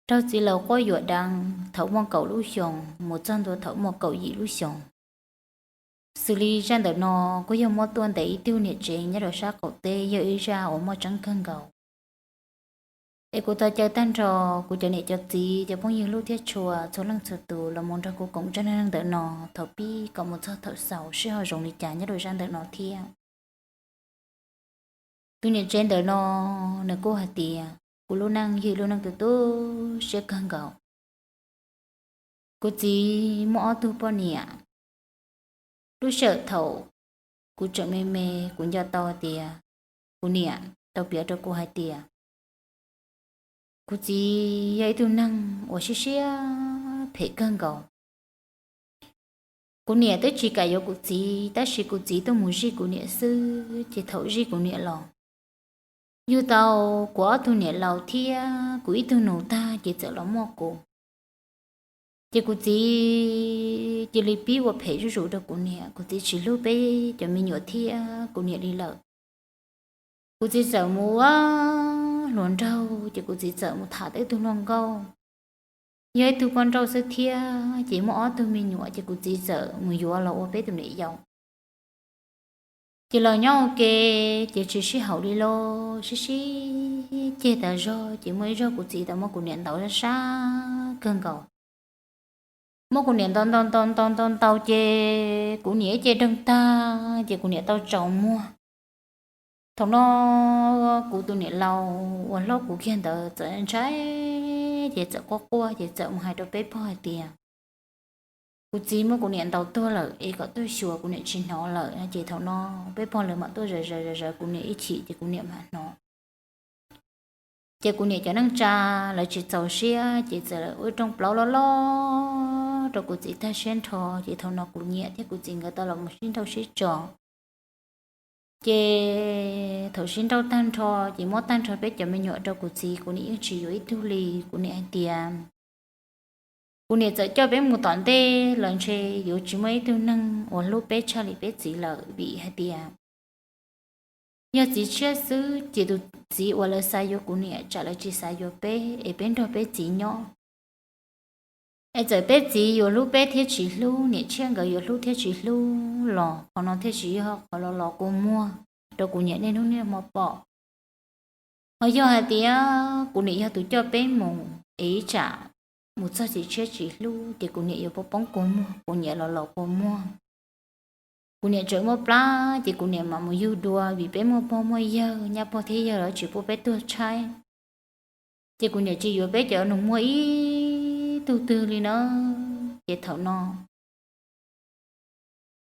raug txiv laus quab yuam deev thaum muaj kaum lub xyoos mus txog ntua thaum muaj kaum yim lub xyoos. Xws li zaj ntawm no kuj yog muab tuaj ntawm ib tug niam tsev nyob rau sab qaum teb, yog ib zaj uas muaj tseeb kawg nkaus. Es kuv thov caw tag nrho kuv cov niam cov txiv cov phooj ywg hlub thiab tshua txhua leej txhua tus los mus nrog kuv koom zaj neeg ntawm no thaum pib kom mus txog thaum xaus seb ho zoo li cas nyob rau zaj ntawm no thiab. Tus niam tsev ntawm no nws kuj hais tias, kuv lub neej yog ib lub neej tu tu siab kawg nkaus. Kuv txiv muaj ob tug poj niam. Lub sij hawm thaum kuv tseem me me kuv nco tau tias kuv niam tau piav rau kuv hais tias kuv txiv yog ib tug neeg uas siab siab phem kawg nkaus. Kuv niam twb tsis kam yuav kuv txiv, tab sis kuv txiv tuaj mus zij kuv niam xwb, ces thaum zij kuv niam los yug tau kuv ob tug niam laus thiab kuv ib tug nus tag ces txawm los muaj kuv. Ces kuv txiv cia li pib ua phem zuj zus rau kuv niam, kuv txiv tsis hlub peb cov me nyuam thiab kuv niam li lawm. Kuv txiv txawm mus ua hluas nraug, ces kuv txiv txawm mus tham tau ib tug hluas nkauj, yog ib tug poj nrauj xwb thiab, ces muaj ob tug me nyuam, ces kuv txiv txawm mus yuav los ua peb tus niam yau. Ces los nyob ua ke, ces tsis sib haum li los sib sib ceg tas zog, ces muaj ib zaug kuv txiv tau muab kuv niam ntaus sab sab kawg nkaus. Muab kuv niam ntaus ntaus ntaus ntaus ntaus ntaus ces kuv niam ib ce deeg tag ces kuv niam tau tsaus muag. Thaum no kuv tus niam laus uas hlob kuv kiag ntawd txawm ntshai, ces txawm quaj quaj ces txawm mus hais rau peb pog hais tias kuv txiv muab kuv niam ntaus tuag lawm es kom tuaj xyuas, kuv niam tsis hnov lawm no. Ces thaum no peb pog lawv mam tuaj zaws zaws zaws kuv niam ib chim ces kuv niam mam hnov. Ces kuv niam cov neej tsa lawv tsis txaus siab ces txawm ua rooj plaub loj loj rau kuv txiv tag siab nrho. Ces thaum no kuv niam thiab kuv txiv nkawd tau los mus sib nrauj sib tso. Ces thaum sib nrauj tag nrho ces muab tag nrho peb cov me nyuam rau kuv txiv, kuv niam yeej tsis yuav ib tug li. Kuv niam hais tias kuv niam txawm coj peb mus tom ntej los ntshe yuav tsis muaj ib tug neeg uas hlub peb tshaj li peb txiv lawm, vim hais tias yog txiv tshiab xwb ces tus txiv uas lawv xav yuav kuv niam tsam lawv tsis xav yuav peb es peb nrog peb txiv nyob. Es txawm peb txiv yuav hlub peb thiab tsis hlub, niam tshiab nkawd yuav hlub thiab tsis hlub los qhov no thiaj tsis yog qhov los los kua muag rau kuv niam niaj hnub niaj hmo pom. Ho yog hais tias kuv niam yog tus coj peb mus es ib tsam mus txog txiv tshiab tsis hlub ces kuv niam yuav poob poob kua muag, kuv niam los los kua muag. Kuv niam tseem muaj plab ces kuv niam mam mus yug dua, vim peb muaj pog muaj yawg, nyab pog thiab yawg lawv tsis pub peb tuag tshaib. Ces kuv niam tsis yuav peb cov nus muag ib tug twg li na. Ces thaum no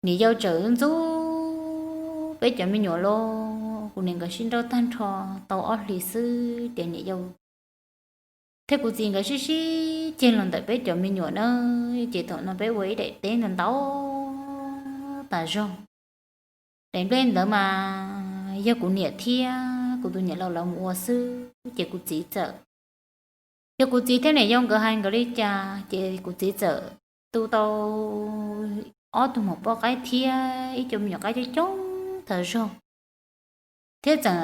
niam yau tseem ntxub peb cov me nyuam los kuv niam nkawd sib nrauj tag nrho tau ob hlis xwb ces niam yau thiab kuv txiv nkawd sib sib ceg los ntawm peb cov me nyuam na. Ces thaum no peb ua ib daim teb ntau ntau tas zog. Daim nplej ntawd mas yog kuv niam thiab kuv tus niam laus lawv mus ua xwb ces kuv txiv txawm, yog kuv txiv thiab niam yau nkawd hais nkawd li cas ces kuv txiv txawm tu tau ob tug maum poj qaib thiab ib co me nyuam qaib coob coob tas zog, thiab txawm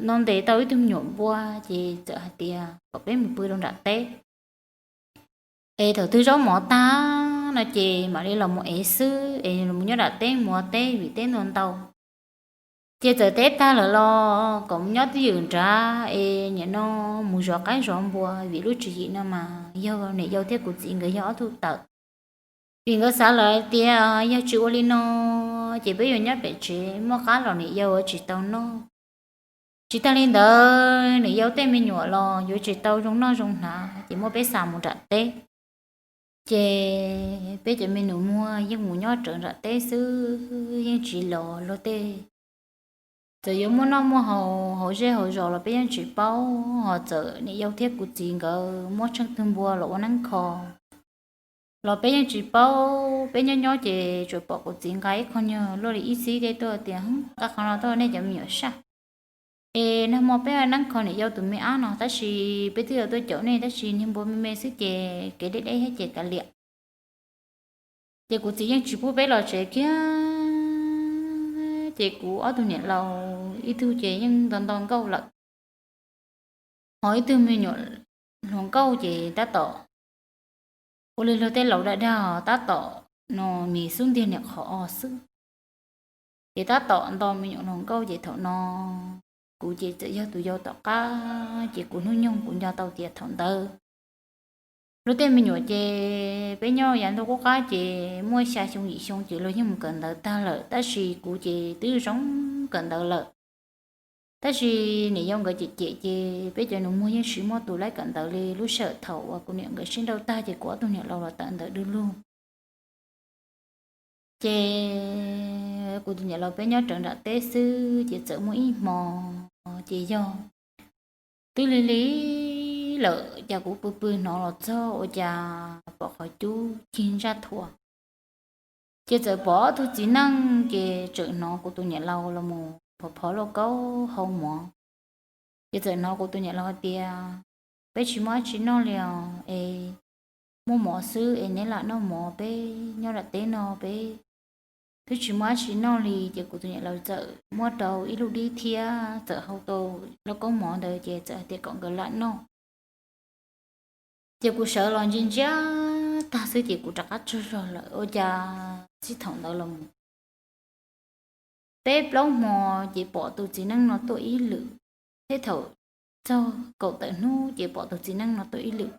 no ntes tau ib tug me nyuam npua, ces txawm hais tias kom peb mus pw rau nram teb es thaum twg zaub mov tag no ces mam li los mus ev xwb, es los nyob nram teb mus ua teb vim teb ntau ntau. Ces txawm teb tag lawm los kom mus nyob twj ywm nrad es nim no mus zov qaib zov npua, vim lub tswv yim no mas yog niam yau thiab kuv txiv nkawd yog ob tug tawm. Vim nkawd xav lawm tias yog tsis ua li no ces peb yuav nyob pem tsev muaj qab los niam yau yuav tsis tau noj, tsis tag li ntawd niam yau tej me nyuam los yuav tsis tau zoo noj zoo hnav, ces muab peb xa mus nram teb. Ces peb cov me nus muag yeej mus nyob rawv nram teb xwb, yeej tsis los luag tej. Txawm yuav muaj noj muaj haus hauv zej hauv zos los peb yeej tsis paub, ho txawm niam yau thiab kuv txiv nkawd muab tsheej tug npua los ua neeb kho los peb yeej tsis paub. Peb nyob nyob ces tsuas pom kuv txiv nqa ib qho nyuag luaj li ib txhib dej tuaj tias, nqa qhov no tuaj nej cov me nyuam saj, es nag hmo peb neeb kho niam yau tus me ab no, tab sis peb twb yuav tuaj caum nej, tab sis niag npua me me xwb ces kev deb deb thiab ces kav liam. Ces kuv txiv yeej tsis pub peb los tsev kiag. Ces kuv ob tug niam laus ib tug ces yeej nto nto nkauj lawm, ho ib tug me nyuam hluas nkauj ces tab tom ua li luag tej laus dag dag tab tom no mis xub ntiag niam qhov o xwb. Ces tab tom nto me nyuam hluas nkauj ces thaum no kuv ces txawm yog tus yau tom qab ces kuv hnub nyoog kuv nco tau tias thaum ntawd luag tej me nyuam ces peb nyob yav ntuj qub qab ces muaj xya xyoo yim xyoo ces luag yeej mus kawm ntawv tag lawm tab sis kuv ces twb zoo kawm ntawv lawm. Tab sis niam yau nkawd cem cem ces peb cov nus muag yeej tsis muaj tus laib kawm ntawv li lub sij hawm thaum uas kuv niam nkawd sib nrauj tag ces kuv ob tug niam laus los tawm ntawv du lug. Ces kuv tus niam laus peb nyob rawv nram teb xwb ces txawm muaj ib hmo ces yog twb lig lig lawm cas kuv pw pw hnov los txog ua cas pom qhov cub cig ntsaj thuav. Ces txawm pom ob tug txiv neej ces txawm hnov kuv tus niam laus los mus phov phov lauj kaub hau mov. Ces txawm hnov kuv tus niam laus hais tias, peb tsis muaj dab tsi noj li os es muaj mov xwb es neb lam noj mov, peb nyob nram teb no peb twb tsis muaj dab tsi noj li. Ces kuv tus niam laus txawm muab rau ib lub dib thiab txawm hau tau lauj kaub mov ntawd ces txawm hais tias kom nkawd lam noj. Ces kuv sawv los ntsia ntsia tag xwb ces kuv rov qab tsaug zog lawm ua cas txij thaum ntawd los mus peb plaub hmo ces pom tus txiv neej no tuaj ib lwm, thiab thaum txog kaum tawm hnub ces pom tus txiv neej no tuaj ib lwm.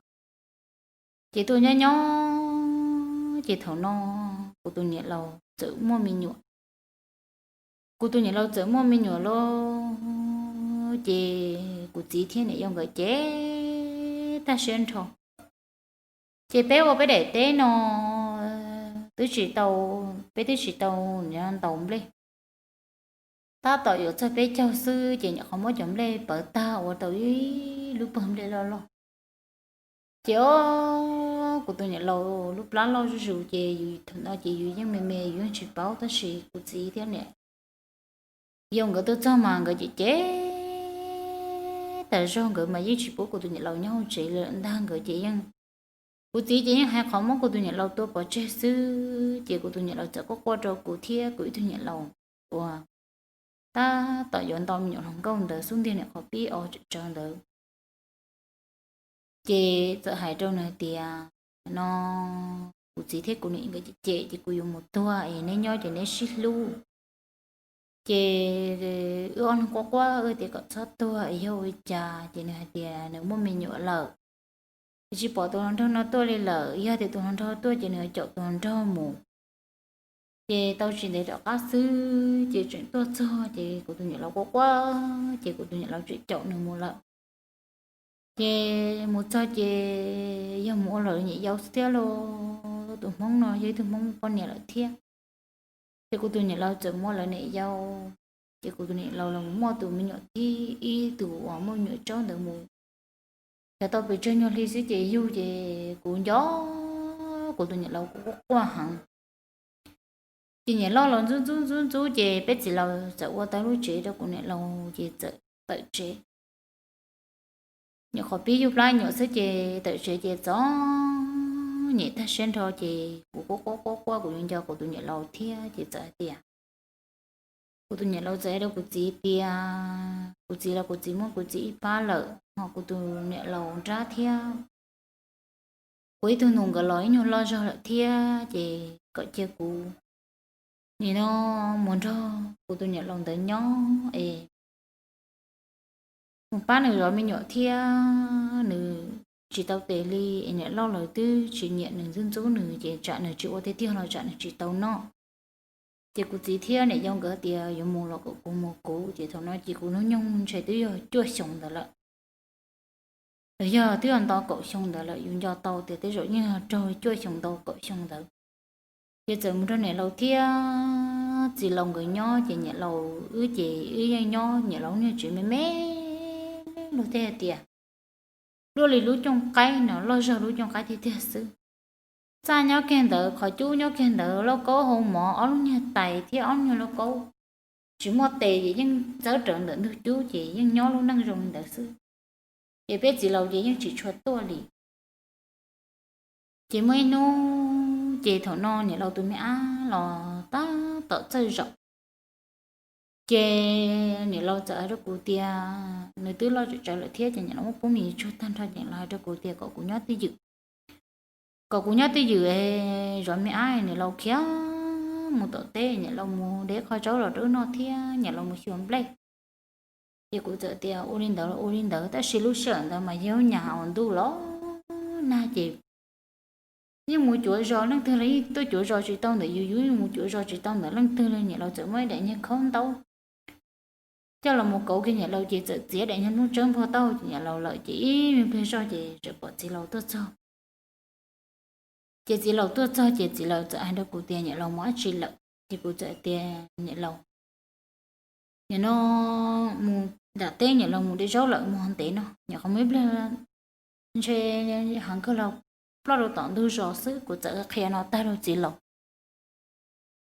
Ces tuaj nyob nyob ces thaum no kuv tus niam laus txawm muaj me nyuam. Kuv tus niam laus txawm muaj me nyuam lauj, ces kuv txiv thiab niam yau nkawd ces tag siab nrho. Ces peb ua peb daim teb no twb tsis tau, peb twb tsis tau ntaus nplej, tab tom yuav txog peb caug xwb ces nyuam qhuav muab cov nplej pawv tag ua tau ib lub pawg nplej loj loj. Ces o, kuv tus niam laus lub plab loj zuj zus ces yus thaum no ces yus yeej me me yus yeej tsis paub tab sis kuv txiv thiab niam yau nkawd tuaj txog mas nkawd cem cem tas zog, nkawd mas yeej tsis pub kuv tus niam laus nyob hauv tsev lawm ntag. Nkawd ces yeej, kuv txiv ces yeej hais qhov muab kuv tus niam laus tua pov tseg xwb ces kuv tus niam laus txawm quaj quaj rau kuv thiab kuv ib tug niam laus uas tab tom yuav nto me nyuam hluas nkauj ntawd xub ntiag niam qhov pib o tsawv ntawd. Ces txawm hais rau nws hais tias, no kuv txiv thiab kuv niam nkawd cem cem ces kuv yuav mus tuag es neb nyob ces neb sib hlub. Ces wb ob leeg quaj quaj wb tias kom txhob tuag es yog ua cas ces nws hais tias nws muaj me nyuam lawm, es tsis pom tus hluas nraug no tuaj li lawm, yog tias tus hluas nraug tuaj ces nws caum tus hluas nraug mus. Ces tau tsis ntev tom qab xwb ces tseem tuaj txog ces kuv tus niam laus quaj quaj ces kuv tus niam laus tseem caum nws mus lawm. Ces mus txog ces yog mus ua lawv niam yau xwb thiab lauj, tus hmoob no yog ib tug hmoob poj niam lawm thiab. Ces kuv tus niam laus txawm mus ua lawv niam yau, ces kuv tus niam laus los muaj tus me nyuam tib ib tug uas muaj me nyuam tsaub ntawd mus. Ces tau pes tsawg nyuag hli xwb ces yug ces kuv nco kuv tus niam laus kuv quaj quaj heev. Ces niam loj los ntxub ntxub ntxub ntxub ces peb txiv laus txawm ua tau lub tsev rau kuv niam laus ces txawm tawm tsev. Nyuam qhuav pib yug plab nyuam xwb ces tawm tsev ces txom nyem tag siab nrho ces kuv quaj quaj quaj quaj kuv yuav nco kuv tus niam laus thiab ces txawm hais tias, kuv tus niam laus txawm hais rau kuv txiv tias, kuv txiv los kuv txiv muaj kuv txiv ib pab lawm ho kuv tus niam laus nrab thiab kuv ib tug nus nkawd los ib nyuag loj zog lawm thiab ces kom cia kuv nim no mus nrog kuv tus niam laus ntawd nyob es mus pab nws zov me nyuam thiab nws tsis tau tes li es niam loj lawv twb tsis nyiam nws ntxub ntxub nws ces tsam nws tsis ua tiag tiag los tsam nws tsis tau noj. Ces kuv txiv thiab niam yau nkawd tias yuav mus los kom kuv mus kuv ces thaum no ces kuv hnub nyoog ntshe twb yog cuaj xyoo ntawd lawm. Los yog twb yog nto kaum xyoo ntawd lawm, yus nco tau tias tej zaum yeej yog raug cuaj xyoo ntau kaum xyoo ntawd. Ces txawm mus nrog niam laus thiab txiv laus nkawd nyob ces niam laus wb ces wb yeej nyob niam laus niag tsev me me luag tej hais tias luaj li lub cooj qaib no, loj zog lub cooj qaib tiag tiag xwb. Txaj nyob kiag ntawd, qhov cub nyob kiag ntawd, lauj kaub hau mov ob lub niag tais thiab ob lub niag lauj kaub tsis muaj tes ces yeej txawb rawv ntawm ntug cub ces yeej nyob lub neej zoo li ntawd xwb. Ces peb txiv laus ces yeej tsis tshua tuaj li. Ces muaj ib hnub ces thaum no niam laus tus me ab los tab tom txawj zaum. Ces niam laus txawm hais rau kuv tias nws twb loj tsawv lawm thiab ces niam laus muab pub me ntsis tsuag tag nrho ces los hais rau kuv tias kom kuv nyob twj ywm, kom kuv nyob twj ywm, zov me ab. Niam laus khiav mus tom teb, niam laus mus de qho tsaub los rau wb noj thiab niam laus mus xyuas nplej. Ces kuv txawm tias ua li ntawd los ua li ntawd, tab sis lub sij hawm ntawd mas yog nyas uas ntuj los nag ces yeej mus cuav zos leej twg los yeej tuaj cuav zos tsis tau ntawm yus, yus yeej mus cuav zos tsis tau ntawm leej twg li. Niam laus txawm muab ib daim niag khaub ntaub coj los mus kauv kiag niam laus ces txawm txiav daim niag nplooj tsawb npog tau ces niam laus lawm ces ib me pliag zoj ces txawm pom txiv laus tuaj txog. Ces txiv laus tuaj txog ces txiv laus txawm hais rau kuv tias niam laus mus dab tsi lawm. Ces kuv txawm tias niam laus, nim no mus nram teb, niam laus mus de zaub lawm, mus ho ntev no, nyuam qhuav muaj ib pliag ntshe heev kawg los ploj rau tom ntug zos xwb. Kuv txawm qhia no tag rau txiv laus.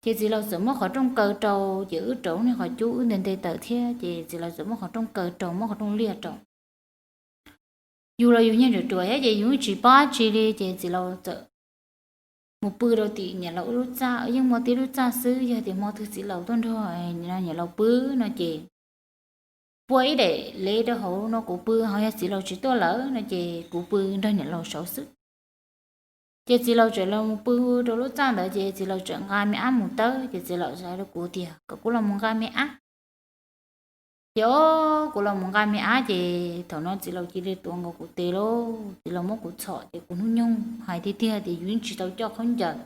Ces txiv laus txawm muab qhov rooj kaw rau, ces wb rau niag qhov cub wb nte nte taws thiab, ces txiv laus txawm muab qhov rooj kaw rau, muab qhov rooj liaj rau. Yus los yus nyiag ruam ruam thiab ces yus tsis paub dab tsi li, ces txiv laus txawm mus pw rau tim niam laus wb lub txaj, yeej muaj tib lub txaj xwb, yog tias hmo twg txiv laus tuaj nrog niam laus pw no ces pua ib daim lev rau hauv no kuv pw, ho yog txiv laus tsis tuaj lawm no ces kuv pw nrog niam laus saud xwb. Ces txiv laus txawm los mus pw rau lub txaj ntawd, ces txiv laus txawm nqa me ab mus tawb, ces txiv laus hais rau kuv tias kom kuv los mus nqa me ab. Ces o, kuv los mus nqa me ab, ces thaum no txiv laus cia li tuav nkaus kuv tes lauj, txiv laus muab kuv txhom, ces kuv hnub nyoog hais tiag tiag tias yus yeej tsis tau coj khaub ncaws.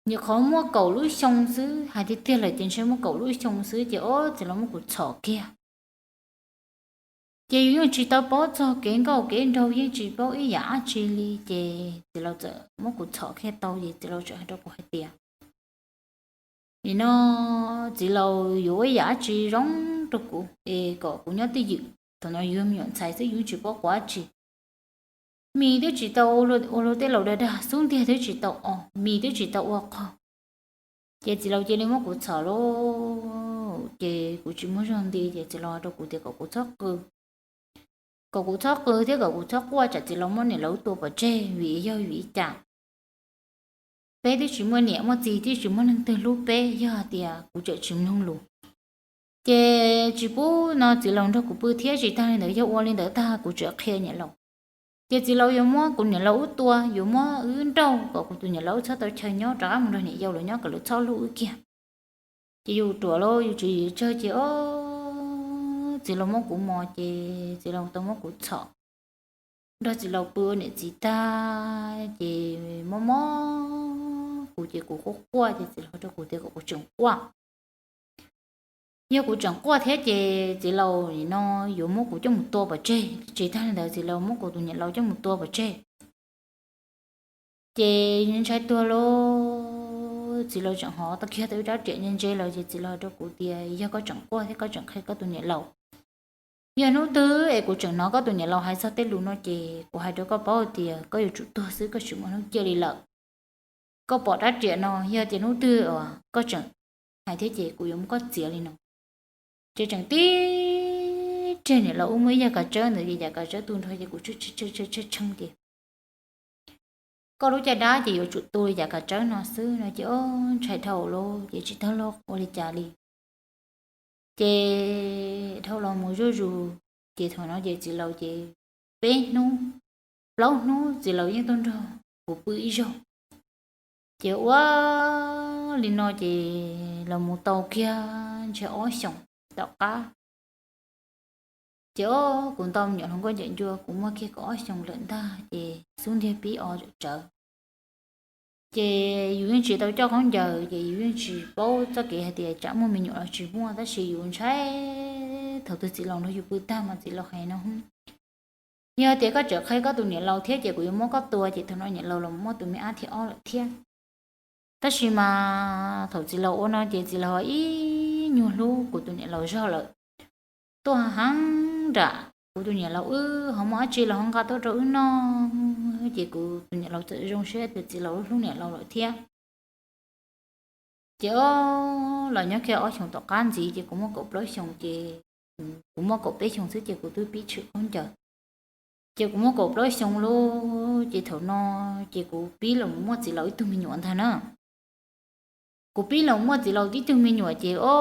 Nyuam qhuav muaj kaum lub xyoo xwb, hais tiag tiag lawm ces ntshe muaj kaum lub xyoo xwb, ces o, txiv laus muab kuv txhom kiag. Ces yus yeej tsis tau paub txog kev nkauj kev nraug, yeej tsis paub ib yam dab tsi li, ces txiv laus txawm muab kuv txhom kiag tau, ces txiv laus txawm hais rau kuv hais tias, nim no txiv laus yuav ua ib yam dab tsi zoo rau kuv es kom kuv nyob twj ywm. Thaum no yus me nyuam ntxhais xwb, yus tsis paub quav dab tsi. Mis twb tsis tau ua luag tej laus dag dag, xub ntiag twb tsis tau os, mis twb tsis tau ua qog. Ces txiv laus cia li muab kuv txhom lauj, ces kuv tsis muaj zog nti, ces txiv laus hais rau kuv tias kom kuv txhob qw, kom kuv txhob qw thiab kom kuv txhob quaj, tsam txiv laus muab niam laus tua pov tseg. Vim yog vim li cas? Peb twb tsis muaj niam muaj txiv, twb tsis muaj leej twg hlub peb, yog tias kuv tseem tsis mloog lus, ces tsis pub no txiv laus nrog kuv pw thiab. Tsis tag li ntawd, yog ua li ntawd tag kuv tseem qhia niam laus, ces txiv laus yuav muab kuv niam laus wb tua, yuav muab wb nrauj kom kuv tus niam laus wb txhob tau chaw nyob, rov qab mus nrog niam yau lawv nyob, kom lawv txhob hlub wb kiag. Ces yus ruam lauj, yus tsis tsawg ces o, txiv laus muab kuv mos, ces txiv laus tau muab kuv txhom, nrog txiv laus pw ua niam txiv tag, ces mob mob kuv, ces kuv quaj quaj, ces txiv laus hais rau kuv tias kom kuv tseem quaj. Yog kuv tseem quaj thiab ces txiv laus nim no yuav muab kuv coj mus tua pov tseg. Tsis tag li ntawd, txiv laus muab kuv tus niam laus coj mus tua pov tseg. Ces ntshai tuag lauj, txiv laus tseem hov tau kiag tau ib rab riam ntse ntse lawm, ces txiv laus hais rau kuv tias yog koj tseem quaj thiab koj tseem qhia koj tus niam laus, yog hnub twg es kuv tseem hnov koj tus niam laus hais txog tej lus no ces kuv hais rau koj paub tias koj yuav tsum tuag xwb, koj tsis muaj hnub ciaj li lawm. Koj pom rab riam no, yog tias hnub twg uas koj tseem hais thiab ces kuv yuav muab koj txiav li no. Ces tseem tib tseg niam laus wb muaj ib yam kav tsawb ntawd, ces yam kav tsawb tu nrho ces kuv tshee tshee ces koj lub caj dab ces yuav tsum tu li yam kav tsawb no xwb no. Ces o, ntshai dhau lawm, ces tsis tau los ua li cas li. Ces dhau los mus zuj zus, ces thaum no ces txiv laus ces peb hnub plaub hnub txiv laus yeej tuaj nrog kuv pw ib zaug. Ces ua li no ces los mus tau kiag ntshe ob xyoos tom qab. Ces o, kuv ntau me nyuam hluas nkauj ncawm ncua, kuv muaj kiag kaum ob xyoos lawm ntag, ces xub ntiag pib o tsawv. Ces yus yeej tsis tau coj khaub ncaws, ces yus yeej tsis paub txoj kev hais tias tsam muaj me nyuam los tsis muaj, tab sis yus ntshai thaum twg txiv laus nrog yus pw tag mas txiv laus hais no, yog tias koj tseem qhia koj tus niam laus thiab ces kuv yuav muab koj tua. Ces thaum no niam laus los muaj tus me ab thib ob lawm thiab. Tab sis mas thaum txiv laus ua no ces txiv laus ib nyuag hlub kuv tus niam laus zog lawm. Tuaj heev nram kuv tus niam laus wb, ho muaj dab tsi los ho nqa tuaj rau wb noj. Ces kuv tus niam laus txawm zoo siab tias txiv laus hlub niam laus lawm thiab. Ces o, los nyob kiag ob xyoos tom qab ntxiv ces kuv muaj kaum plaub xyoos, ces kuv muaj kaum peb xyoos xwb ces kuv twb pib tshwm khaub ncaws. Ces kuv muaj kaum plaub xyoos lauj, ces thaum no ces kuv pib los muaj txiv laus ib tug me nyuam ntag na. Kuv pib los muaj txiv laus tib tug me nyuam ces o,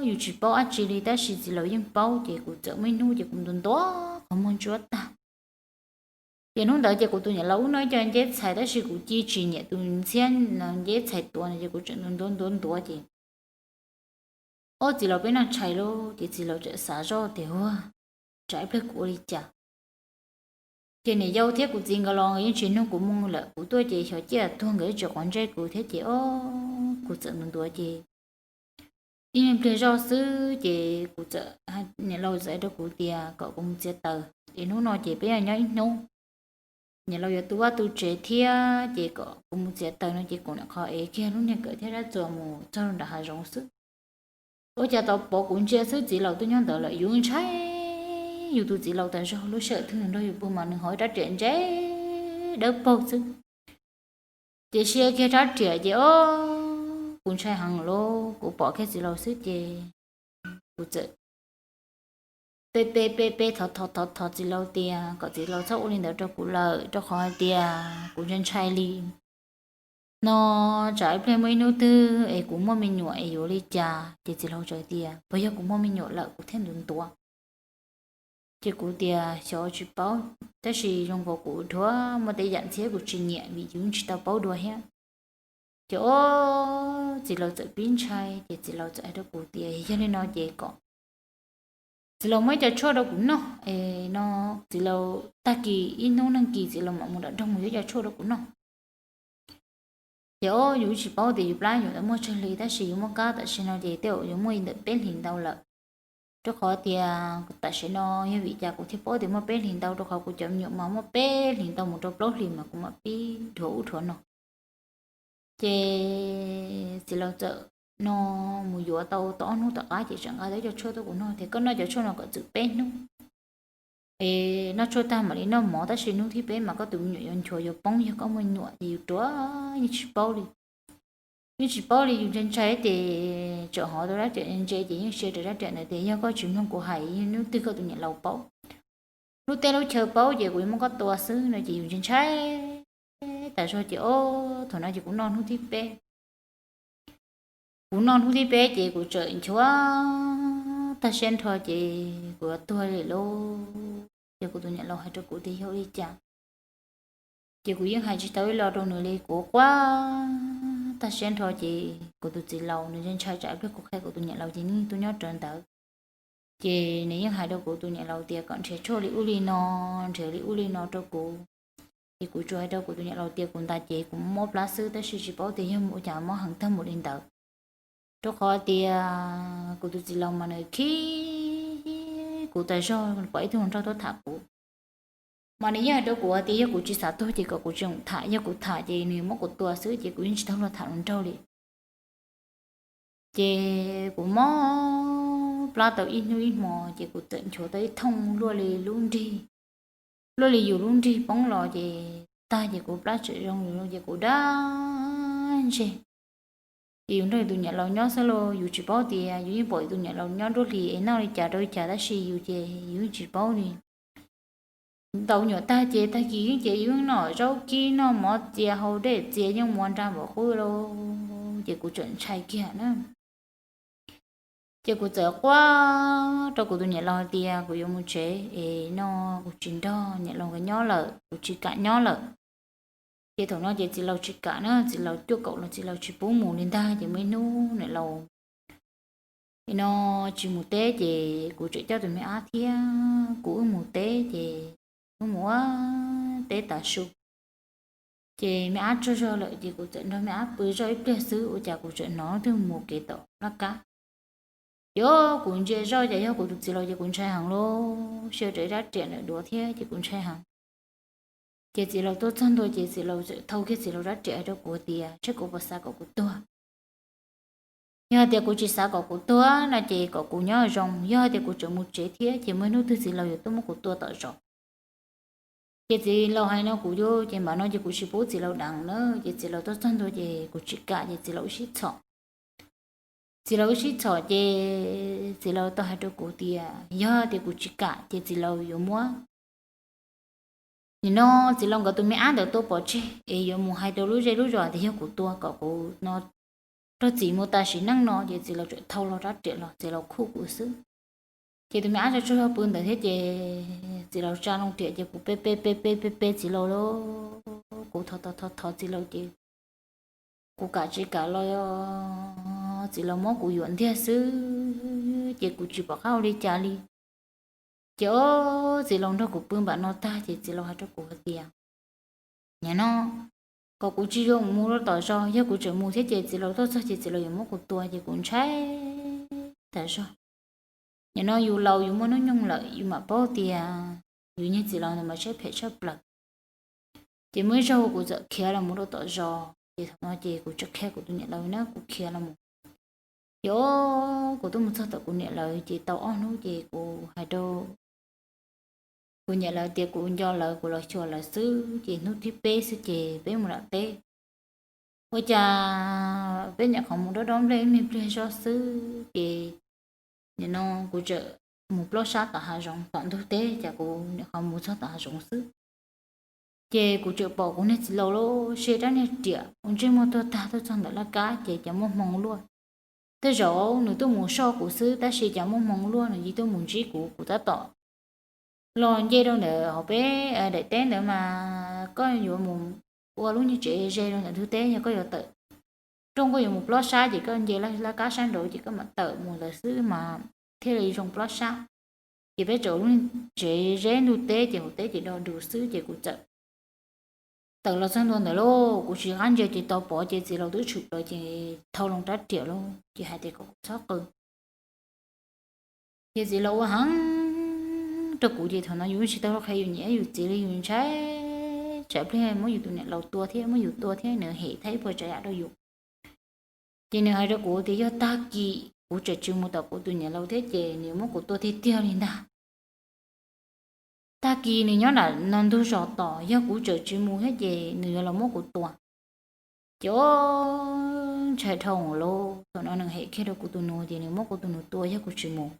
yus tsis paub dab tsi li tab sis txiv laus yeej paub ces kuv txawm muaj ib hnub ces kuv ntuav ntuav qhov muag ntsuab tag. Ces hnub ntawd ces kuv tus niam laus ub noj ib co nceb txhais tab sis kuv cia tsis nyiam tus nceb txhais tuav no ces kuv tseem ntuav ntuav ntuav ces o, txiv laus peb noj tshais lauj ces txiv laus txawm xav zoj tias ua, tsam ib pliag kuv ua li cas. Ces niam yau thiab kuv txiv nkawd los nkawd yeej tsis nug kuv moo lawm, kuv tuaj ces xyov ciaj tuag nkawd yeej tsis quav ntsej kuv thiab ces o, kuv txawm ntuav ntuav ces ib pliag zoj xwb ces kuv txawm, niam laus txawm hais rau kuv tias kom kuv mus txiav taws es hnub no ces peb yuav nyob ib hnub. Niam laus yuav tu vaj tu tsev thiab ces kom kuv mus txiav taws no ces kuv niam qho ev kiag lub niag kawm thiab rab txuas mus txog nram hav zoov xwb. Ua cas tau pom kuv ntsia xwb txiv laus twb nyob ntawd lawm, yus ntshai yus tus txiv laus tas zog, lub sij hawm twg nws nrog yus pw mas nws hov ib rab riam ntse dawb paug xwb. Ces sia kiag rab riam ces o, kuv ntshai heev lauj, kuv pom kiag txiv laus xwb ces kuv txawm pe pe pe pe thov thov thov thov txiv laus tias kom txiv laus txhob ua li ntawd rau kuv lawm rau qhov hais tias kuv ntshai ntshai li no, tsam ib pliag muaj ib hnub twg es kuv muaj me nyuam es yuav li cas. Ces txiv laus txawm tias puas yog kuv muaj me nyuam lawm kuv thiaj ntuav ntuav. Ces kuv tias xyov tsis paub, tab sis zoo nkaus kuv dhuav muaj tej yam ntxhiab kuv tsis nyiam vim yus tsis tau paub dua thiab. Ces o, txiv laus txawm pib ntshai ces txiv laus txawm hais rau kuv tias yog li no ces kom txiv laus muab ib co tshuaj rau kuv noj es no, txiv laus tag kis ib hnub neeg kis txiv laus mam mus nram nroog mus yuav ib co tshuaj rau kuv noj. Ces o, yus tsis paub tias yus plab nyuam ntawd muaj tsawg hli tab sis yus muaj kab tam sim no ces tej zaum yuav muaj li ntawm peb hlis ntau lawm. Rau qhov tias tam sim no yog vim cas kuv thiaj paub tias muaj peb hlis ntau, rau qhov kuv cov me nyuam mas muaj peb hlis ntau mus rau plaub hlis mas kuv mam pib dhuav ub dhuav no. Ces txiv laus txawm no mus yuav tau tau ob hnub tom qab ces tseem nqa tau ib co tshuaj tuaj kuv noj tias koj noj cov tshuaj no kom txwm peb hnub es noj tshuaj tag mam li noj mov, tab sis hnub thib peb mas koj tus me nyuam yuav nchuav yuav poob, yog koj muaj nyuam ces yus ruam yeej tsis paub li. Yeej tsis paub li, yus ntshai ntshai ces tseem hov tau rab riam ntse ces yeej sia rau rab riam ntawd tias yog koj tsis mloog kuv hais, yog hnub twg koj tus niam laus paub, lub teb lub chaw paub ces kuv yuav muab koj tua xwb no ces yus ntshai ntshai tas zog ces o, thaum no ces kuv noj hnub thib peb. Kuv noj hnub thib peb ces kuv tseem nchuav tag siab nrho ces kuv yuav tuag li lauj. Ces kuv tus niam laus hais rau kuv tias yog li cas, ces kuv yeej hais tsis tau ib lo rau nws li, kuv quaj tag siab nrho ces kuv tus txiv laus nws ntshai tsam ib pliag kuv qhia kuv tus niam laus ces nws tuaj nyob rawv ntawd. Ces nws yeej hais rau kuv tus niam laus tias kom nrhiav tshuaj li ub li no, nrhiav li ub li no rau kuv. Ces kuv tsuas hais rau kuv tus niam laus tias kuv ntas ces kuv mob plab xwb tab sis tsis paub tias yog mus ua cas mob heev tag mus li ntawd. Rau qhov tias kuv tus txiv laus mas nws khib kuv tas zog, pom ib tug hluas nraug tuaj tham kuv. Mas nws yeej hais rau kuv tias yog kuv tsis xav tuag ces kom kuv tsis tham, yog kuv tham ces nws muab kuv tua xwb ces kuv yeej tsis tau luag tham hluas nraug li. Ces kuv mob plab tau ib hnub ib hmo ces kuv txawm nchuav tau ib thooj luaj li lub nrig, luaj li yus lub nrig poob los ces tag ces kuv plab tseem zoo li ces kuv dab ntseg. Ces yus nrog yus tus niam laus nyob xwb los yus tsis paub tias yus yeej pom yus tus niam laus nyob nruab hlis es noj li cas rau li cas tab sis yus ces yus yeej tsis paub li. Tau nyuam tag ces tag kis ces yus yeej noj zaub kib noj mov txias hau dej txias yeej mus nra npaum qub li. Ces kuv tseem ntshai kiag na. Ces kuv txawm quaj rau kuv tus niam laus hais tias kuv yuav mus tsev es no kuv tsis nrog niam laus nkawd nyob lawm, kuv tsis kam nyob lawm. Ces thaum no ces txiv laus tsis kam na, txiv laus cuaj kaum los txiv laus tsis pub mus li ntag. Ces muaj ib hnub niam laus no tsis mus teb ces kuv tseem coj tus me ab thiab kuv wb mus teb ces wb mus ua teb tav su. Ces me ab tsaug zog lawm ces kuv txawm nrog me ab pw zoj ib pliag xwb ua cas kuv tseem hnov leej twg mus kev tom laj kab. Ces kuv ntsia zoj ces yog kuv tus txiv laus ces kuv ntshai heev lauj, sia rau rab riam ntawm duav thiab ces kuv ntshai heev. Ces txiv laus tuaj txog ntua ces txiv laus txawm thau kiag txiv laus rab riam hais rau kuv tias saib kuv puas xav kom kuv tuag. Yog hais tias kuv tsis xav kom kuv tuag no ces kom kuv nyob zoo, yog hais tias kuv tseem mus tsev thiab ces muaj hnub twg txiv laus yuav tuaj muab kuv tua tom zos. Ces txiv laus hais no kuv, ces npaum no ces kuv tsis pub txiv laus deev na, ces txiv laus tuaj txog ntua ces kuv tsis kam ces txiv laus wb sib txhom. Txiv laus wb sib txhom ces txiv laus tau hais rau kuv tias yog tias kuv tsis kam ces txiv laus yuav muab, nim no txiv laus nkawd tus me ab ntawd tua pov tseg es yuav mus hais rau lub zej lub zos tias yog kuv tua kom kuv no raug txim mus tas sim neej no. Ces txiv laus txawm thau hlo rab riam los, txiv laus khuj kuv xwb. Ces tus me ab tsaug zog pw ntawd thiab ces txiv laus tsa loo riam ces kuv pe pe pe pe pe pe txiv laus lauj. Kuv thov thov thov thov txiv laus ces kuv kam tsis kam los txiv laus muab kuv yuam ntiag xwb ces kuv tsis pom qab ua li cas li. Ces ob txiv laus nrog kuv pw npaum no tag ces txiv laus hais rau kuv hais tias, nim no kom kuv tsis zoo mus rau tom zos, yog kuv tseem mus thiab ces txiv laus tuaj txog ces txiv laus yuav muab kuv tua ces kuv ntshai tas zog. Nim no yus laus yus muaj hnub nyoog lawm yus mam paub tias yus niag txiv laus ntawd mas siab phem tshaj plaws. Ces muaj ib zaug kuv txawm khiav los mus rau tom zos ces thaum no ces kuv tseem qhia kuv tus niam laus na, kuv khiav los mus. Ces kuv tuaj mus txog tom kuv niam lawv ces tau ob hnub ces kuv hais rau kuv niam lawv tias kuv nco lawv, kuv los xyuas lawv xwb ces hnub thib peb xwb ces peb mus nram teb. Ua cas peb nyuam qhuav mus dob dob nplej ib me pliag zoj xwb ces nim no kuv tseem mus plob sab tom hav zoov tom ntug teb, cas kuv nyuam qhuav mus txog tom hav zoov xwb ces kuv tseem pom kuv niag txiv laus lub siab rab niag riam ua ntsej muag tuag tag tuaj txog ntawm laj kab ces cas muaj hmoo luaj. Tej zaum nws tuaj mus soj kuv xwb tab sis cas muaj hmoo luaj nws cia tuaj mus ntsib kuv, kuv tab tom los nce rau ntawm hauv peb daim teb ntawd mas koj yuav mus ua lub niag tsev ze rau ntawm ntug teb, yog koj yuav tawm rooj koj yuav mus plob sab ces koj nce laj kab sab nraud ces koj mam tawm mus ntawd xwb mas thiaj li zoo plob sab. Ces peb tseem ua lub niag tsev ze ntug teb ces hauv teb ces do dus xwb ces kuv txawm tawm los txog ntua ntawd lauj, kuv tsis qab ntsia ces tau pom ces txiv laus twb tshwm plaws ces thau loo rab riam lauj ces hais tias kom kuv txhob qw. Ces txiv laus ua heev rau kuv ces thaum no yus tsis tau qhia yus niam yus txiv li, yus ntshai tsam pliag muab yus tus niam laus tua thiab muab yus tua thiab nws hem thab ib puas tsav yam rau yus. Ces nws hais rau kuv tias yog tag kis kuv tseem tsis mus tom kuv tus niam laus thiab ces nws muab kuv tua tiag tiag li ntag. Tag kis nws nyob nram no ntug zos tos, yog kuv tseem tsis mus thiab ces nws yuav los muab kuv tua. Ces ntshai dhau lauj, thaum no nws hem kiag rau kuv tus nus ces nws muab kuv tus nus tua yog kuv tsis mus.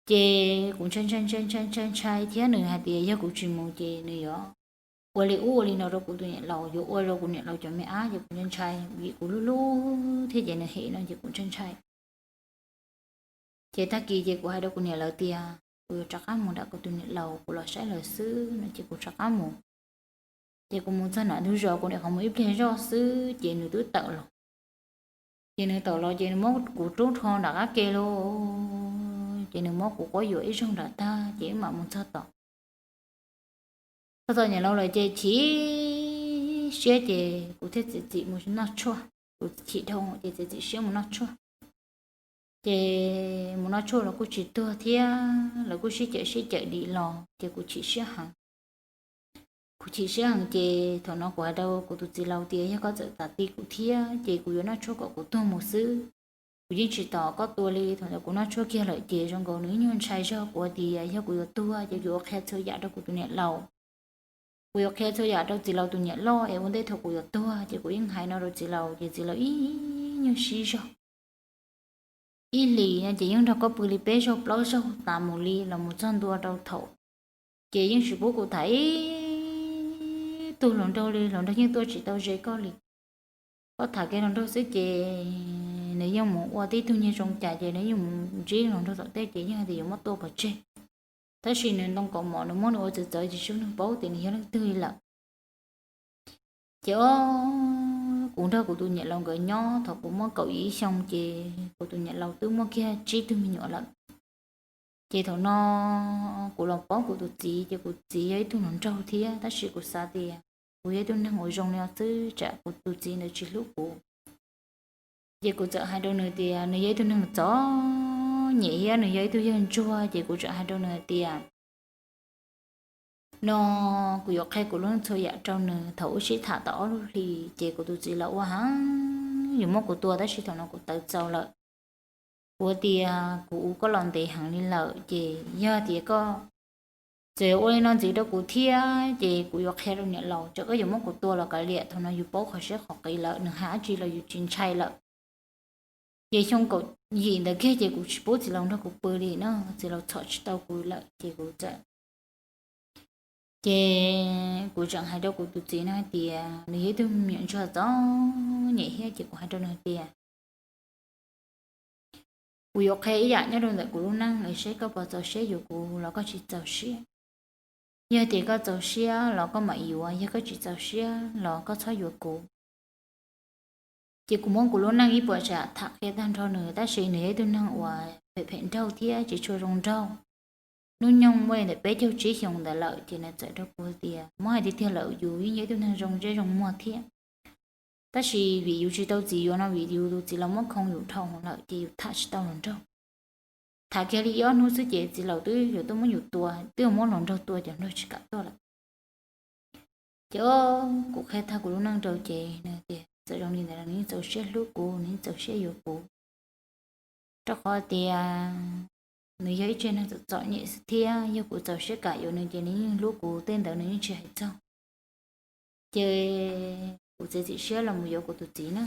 Ces kuv ntshai ntshai ntshai ntshai ntshai ntshai thiab nws hais tias yog kuv tsis mus ces nws yuav ua li ub ua li no rau kuv tus niam laus, yuav ua rau kuv niam laus cov me ab ces kuv ntshai ntshai vim kuv hlub hlub thiab ces nws hem no ces kuv ntshai ntshai. Ces tag kis ces kuv hais rau kuv niam lawv tias kuv yuav rov qab mus nram kuv tus niam laus, kuv los saib lawv xwb no ces kuv rov qab mus. Ces kuv mus txog nram ntug zos kuv nyuam qhuav mus ib pliag zoj xwb ces nws twb tawm los. Ces nws tawm los ces nws muab kuv rub rho nram qab ke lauj, ces nws muab kuv quab yuam ib zaug nram tag ces wb mam mus txog tom txog tom niam laus lawm ces chim siab ces kuv thiaj txiav txim mus noj tshuaj. Kuv chim dhau ces txiav txim siab mus noj tshuaj. Ces mus noj tshuaj los kuj tsis tuag thiab, lawv kuj sib cawm sib cawm dim los ces kuv chim siab heev. Kuv chim siab heev ces thaum no kuv hais rau kuv tus txiv laus tias yog koj txawm tas ti kuv thiab ces kuv yuav noj tshuaj kom kuv tuag mus xwb. Kuv yeej tsis tos koj tua li, thaum ntawd kuv noj tshuaj kiag lawm ces zoo nkaus nws ib nyuag ntshai zog, kuv tias yog kuv yuav tuag ces kuv yuav qhia txhua yam rau kuv tus niam laus. Kuv yuav qhia txhua yam rau txiv laus tus niam loj es ua ntej thaum kuv yuav tuag ces kuv yeej hais no rau txiv laus ces txiv laus ib nyuag sib zog. Ib hlis no ces yeej nrog koj pw li peb zaug plaub zaug tas mus li los mus txog ntua rau thaum, ces yeej tsis pub kuv tham ib tug hluas nraug li, hluas nraug yeej tuaj tsis tau ze koj li. Koj tham kiag hluas nraug xwb ces nws yeej mus ua tib tug niag zoo cas ces nws yeej mus ntsib hluas nraug tom tej ces yeej hais tias yuav muab tua pov tseg. Tab sis nws ntoo kaus mom nws muab nws ua txawv txawv ces tsis muaj neeg paub tias nws yog leej twg li lawm. Ces o, kuv nrog kuv tus niam laus nkawd nyob thaum kuv muaj kaum ib xyoo ces kuv tus niam laus twb muaj kiag tsib tug me nyuam lawm. Ces thaum no kuv los paub kuv tus txiv ces kuv txiv yog ib tug hluas nraug thiab tab sis kuv xav tias kuv yog ib tug neeg uas zoo li no xwb tsam kuv tus txiv ntawd tsis hlub kuv. Ces kuv txawm hais rau nws tias nws yog ib tug neeg txom nyem thiab nws yog ib tug yawg ntsuag ces kuv txawm hais rau nws tias no kuv yuav qhia kuv lub neej txhua yam rau nws. Thaum wb sib tham tau ob lub hlis ces kuv tus txiv los ua heev yuav muab kuv tua tab sis thaum no kuv tawv txaus lawm. Kuv tias kuv ua koj los ntev heev li lawm ces yog tias koj txawm yuav ua li no ntxiv rau kuv thiab ces kuv yuav qhia rau niam laus, txawm koj yuav muab kuv tua los kav liam, thaum no yus paub qhov siab qhov qiv lawm, nws hais dab tsi los yus tsis ntshai lawm. Ces xyoo kaum yim ntawd kiag ces kuv tsis pub txiv laus nrog kuv pw li no, txiv laus txhom tsis tau kuv lawm ces kuv txawm Ces kuv tseem hais rau kuv tus txiv no hais tias nws yog ib tug me nyuam ntsuag txom nyem thiab, ces kuv hais rau nws hais tias kuv yuav qhia ib yam nyob rau ntawm kuv lub neej es seb koj puas txaus siab yuav kuv los koj tsis txaus siab. Yog tias koj txaus siab los koj mam yuav, yog koj tsis txaus siab los koj txhob yuav kuv. Ces kuv muab kuv lub neej ib puas tsav tham qhia tag nrho nws, tab sis nws yog ib tug neeg uas phem phem nraug thiab tsis tshua zoo nraug. Hnub nyoog muaj li ntawm peb caug tsib xyoos ntawd lawm ces nws txawm rau kuv tias muab hais tiag tiag lawm yus yeej yog ib tug neeg zoo ntsej zoo muag thiab, tab sis vim yus tsis tau txiv yuav no vim yus tus txiv los muab khoo yus dhau lawm ces yus tham tsis tau hluas nraug. Tham kiag li ib ob hnub xwb ces txiv laus twb yuav tuaj muab yus tua, twb yuav muab hluas nraug tua, cov nraug tsis kam tuaj lawm. Ces kuv qhia tag kuv lub neej rau ces nws tias txawm zoo li ntawd los nws yeej txaus siab hlub kuv, nws yeej txaus siab yuav kuv, rau qhov tias nws yog ib tsev neeg txom txom nyem xwb thiab yog kuv txaus siab kam yuav nws ces nws yeej hlub kuv, tej ntawd nws yeej tsis hais txog. Ces kuv txiav txim siab los mus yuav kuv tus txiv na.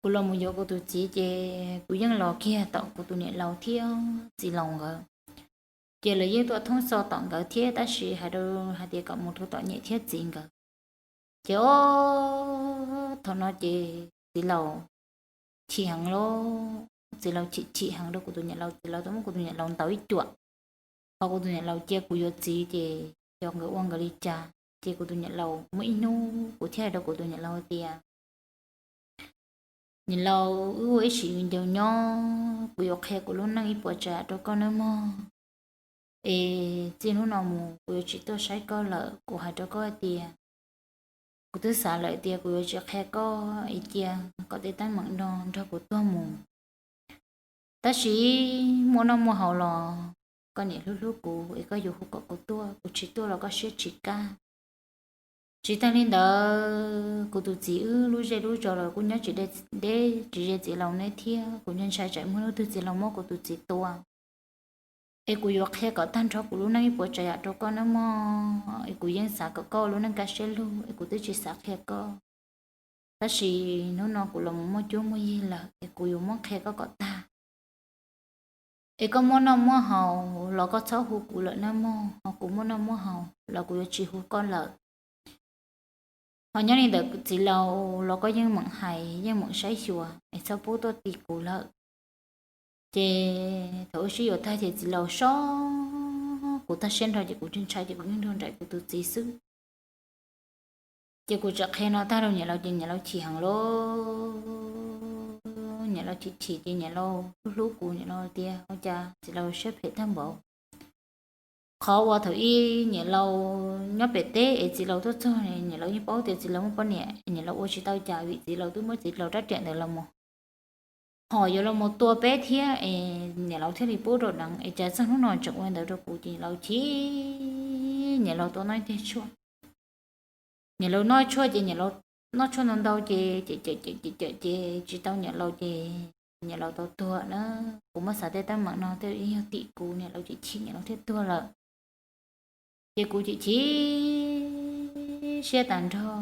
Kuv los mus yuav kuv tus txiv ces kuv yeej los kiag tom kuv tus niam laus thiab txiv laus nkawd. Ces lawv yeej tuaj thoob xo tom nkawd thiab, tab sis hais rau hais tias kom mus rau tom niam thiab txiv nkawd. Ces thaum no ces txiv laus chim heev lauj, txiv laus chim chim heev rau kuv tus niam laus, txiv laus tau muab kuv tus niam laus ntaus ib cuam. Ho kuv tus niam laus cia kuv yuav txiv ces xyov nkawd ua nkawd li cas, ces kuv tus niam laus muaj ib hnub kuv thiaj hais rau kuv tus niam laus tias niam laus, wb ua ib sim viv ncaus nyob, kuv yuav qhia kuv lub neej ib puas tsav rau koj nawb mog. Es txij hnub no mus kuv yuav tsis tuaj saib koj lawm, kuv hais rau koj tias kuv twb xav lawm tias kuv yuav tsis qhia koj es cia kom tej teeb meem no nrog kuv tuag mus. Tab sis muaj noj muaj haus los koj niam hlub hlub kuv es koj yuav hu kom kuv tuaj, kuv tsis tuaj los koj siab tsis kaj. Tsis tag li ntawd kuv tus txiv wb lub zej lub zos los kuj nyob tsis deb, tsis ze txiv laus neb thiab, kuv ntshai tsam muaj hnub twg txiv laus muab kuv tus txiv tua. Es kuv yuav qhia kom tag nrho kuv lub neej ib puas tsav yam rau koj nawb mog, es kuv yeej xav kom koj ua lub neej kaj siab lug es kuv twb tsis xav qhia koj. Tab sis hnub no kuv los mus muaj cuab muaj yig lawm es kuv yuav muab qhia koj kom tag. Es koj muaj noj muaj haus los koj txhob hu kuv lawm nawb mog, ho kuv muaj noj muaj haus los kuv yuav tsis hu koj lawm. Ho nyob li ntawd txiv laus los koj yeej meem hais yeej meem saib xyuas es txhob pub tuaj ti kuv lawm. Ces thaum wb sib yuav tag ces txiv laus sob kuv tag siab nrho ces kuv ntshai ces kuv yeej nrog nraim kuv tus txiv xwb. Ces kuv txawm qhia no tag rau niam laus ces niam laus chim heev lauj, niam laus chim chim ces niam laus hlub hlub kuv, niam laus tias ua cas txiv laus siab phem tag npaum. Qhov uas thaum ub niam laus nyob pem teb es txiv laus tuaj txog, niam laus yeej paub tias txiv laus muaj poj niam, niam laus ua tsis tau cas vim txiv laus twb muab txiv laus rab riam ntawd los mus hom yuav los mus tua peb thiab es niam laus thiaj li pub rau deev es cas txog hnub no tseem ua ntawd rau kuv ces niam laus chim, niam laus tau noj ib teg tshuaj. Niam laus noj tshuaj ces niam laus noj tshuaj ntau ntau ces cem cem cem cem cem ces tsis tau niam laus ces niam laus tau tuag na. Kuv muab xav tej teeb meem no tej yog tim kuv, niam laus chim chim niam laus thiaj tuag lawm. Ces kuv chim chim siab tas nrho,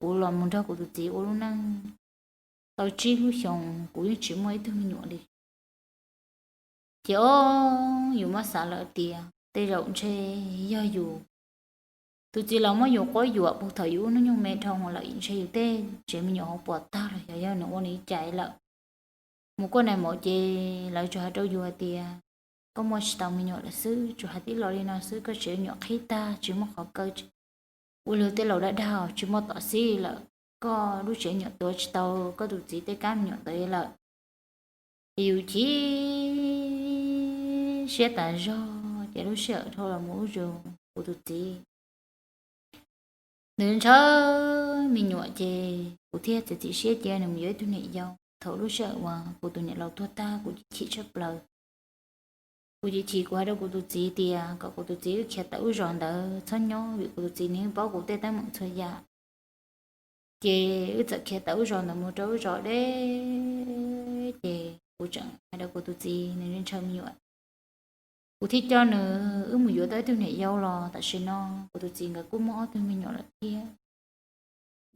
kuv los mus nrog kuv tus txiv ua lub neej tau tsib lub xyoos kuv yeej tsis muaj ib tug me nyuam li. Ces o, yus muab xav lawm tias tej zaum ntshe yog yus tus txiv laus muab yus quab yuam puag thaum yus ub hnub nyoog me dhau lawm, ntshe yus tej tsev me nyuam hauv puas tag los yog yog nws ua nws li cas lawm. Mus kuaj nais maum ces lawv tsuas hais rau yus hais tias koj muaj tsis tau me nyuam lawm xwb, tsuas hais tib lo li no xwb, koj tsev me nyuam qhib tag tsis muaj qhov kaw, ua li tej laus dag dag tsis muaj tom xib lawm, koj lub tsev me nyuam tuav tsis tau koj tus txiv tej kab me nyuam ntawd lawm. Ces yus chim siab tas zog ces lub sij hawm dhau los mus ub zus kuv tus txiv nws ntshaw me nyuam ces kuv thiaj txiav txim siab cia nws mus yuav ib tug niam yau. Thaum lub sij hawm uas kuv tus niam laus tuag tag kuv chim chim tshaj plaws. Kuv chim chim kuv hais rau kuv tus txiv tias kom kuv tus txiv wb khiav tawm lub zos ntawd txhob nyob vim kuv tus txiv nws yeej paub kuv tej teeb meem txhua yam. Ces wb txawm khiav tawm lub zos ntawd mus rau lub zos deb, ces kuv tseem hais rau kuv tus txiv nws ntshaw me nyuam, kuv thiaj coj nws wb mus yuav tau ib tug niam yau los tam sim no kuv tus txiv nkawd kuj muaj ob tug me nyuam lawm thiab.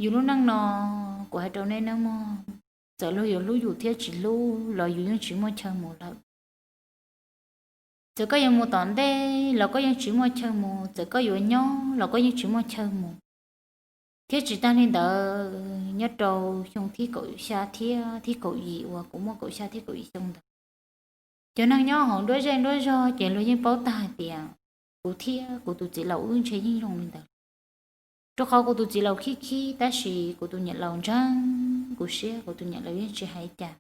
Yus lub neej no kuv hais rau nej nawb mog, txawm luag yuav hlub yus thiab tsis hlub los yus yeej tsis muaj chaw mus lawm. Txawm koj yuav mus tom ntej los koj yeej tsis muaj chaw mus, txawm koj yuav nyob los koj yeej tsis muaj chaw mus. Thiab tsis tag li ntawd, nyob rau xyoo thib kaum xya thiab thib kaum yim uas kuv muaj kaum xya thiab kaum yim xyoo ntawd, cov neeg nyob hauv nruab zej nruab zog ces luag yeej paub tag hais tias kuv thiab kuv tus txiv laus wb ntshe yeej zoo li ntawd. Rau qhov kuv tus txiv laus khib khib, tab sis kuv tus niam laus ntseeg kuv siab, kuv tus niam laus yeej tsis hais cas.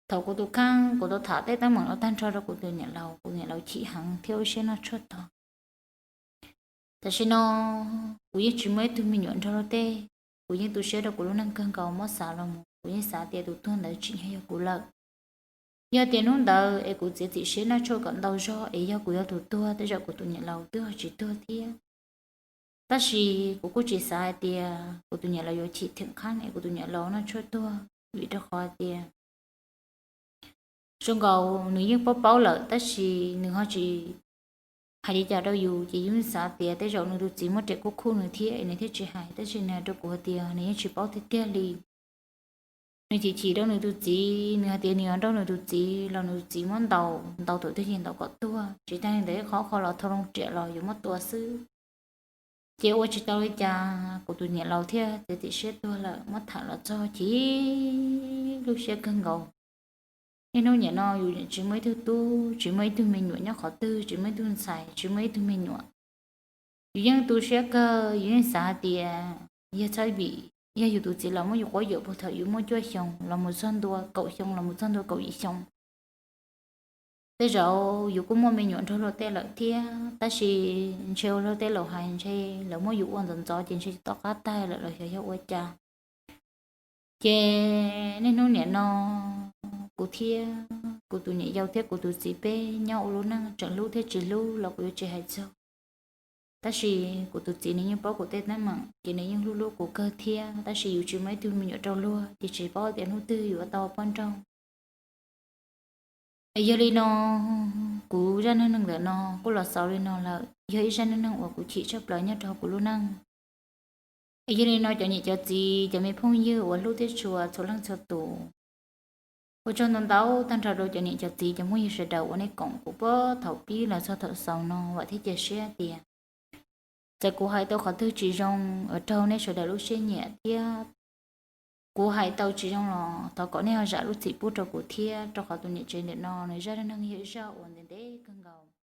Thaum kuv tus kheej kuv tau tham tej teeb meem no tag nrho rau kuv tus niam laus, kuv tus niam laus chim heev thiab ua siab noj tshuaj tuag. Tam sim no kuv yeej tsis muaj ib tug me nyuam nrog luag tej, kuv yeej tu siab rau kuv lub neej kawg nkaus, muab xav los mus kuv yeej xav tias tus tuag ntawd tsim nyog yog kuv lawm. Yog tias hnub ntawd es kuv txiav txim siab noj tshuaj kom ntau zog es yog kuv yog tus tuag, tej zaum kuv tus niam laus twb ho tsis tuag thiab. Tab sis kuv kuj tsis xav hais tias kuv tus niam laus yuav chim theem qhab es kuv tus niam laus noj tshuaj tuag, vim rau qhov tias zoo nkaus nws yeej paub paub lawm, tab sis nws ho tsis hais li cas rau yus, ces yus xav tias tej zaum nws tus txiv muab riam kub khuj nws thiab es nws thiaj tsis hais, tab sis nws hais rau kuv hais tias nws yeej tsis paub tiag tiag li. Nws chim chim rau nws tus txiv, nws hais tias nws yuav nrauj nws tus txiv los nws tus txiv muab ntaus, ntaus thaum twg ces ntaus kom tuag, tsis tag li ntawd ib qho qho los thau loo riam los yuav muab tua xwb. Ces ua tsis tau li cas, kuv tus niam laus thiaj txiav txim siab tuag lawm. Muab tham los txog ces lub siab kawg nkaus. Niaj hnub niam no yus tsis muaj ib tug tub, tsis muaj ib tug me nyuam nyob qhov twg, tsis muaj ib tug ntxhais, tsis muaj ib tug me nyuam. Yus yeej tu siab kawg, yus yeej xav hais tias yog txhob vim yog yus tus txiv laus muab yus quab yuam puag thaum yus muaj cuaj xyoo los mus txog ntua kaum xyoo los mus txog ntua kaum yim xyoo. Tej zaum yus kuj muaj me nyuam nrog luag tej lawm thiab, tab sis ntshe ua luag tej laus hais ntshe lawv muab yus ua ntxov ntxov ces ntshe tom qab tag lawm los xyov yog ua cas. Ces niaj hnub niam no kuv thiab kuv tus niam yau thiab kuv tus txiv peb nyob ua lub neej tseem hlub thiab tsis hlub los kuv yuav tsis hais txog. Tab sis kuv tus txiv nws yeej paub kuv tej teeb meem ces nws yeej hlub hlub kuv kawg thiab, tab sis yus tsis muaj ib tug me nyuam rau luag ces tsis paub tias hnub twg yuav tau poj nrauj. Yog li no, kuv zaj neej neeg ntawm no kuj los xaus li no lawm, yog ib zaj neej neeg uas kuv chim tshaj plaws nyob rau kuv lub neej. Yog li no cov niam cov txiv cov me phooj ywg uas hlub thiab tshua txhua leej txhua tus, ua tsaug ntau ntau tag nrho rau cov niam cov txiv cov phooj ywg sawv daws uas nej koom kuv puag thaum pib los txog thaum xaus no, vam thiab cia siab tias txawm kuv hais tau qhov twg tsis zoo uas raug nej sawv daws lub siab nyiam thiab kuv hais tau tsis zoo los thov kom nej ho zam lub txim pub rau kuv thiab, rau qhov tus niam tsev ntawm no nws zaj neej neeg yog ib zaj uas ntev ntev kawg nkaus.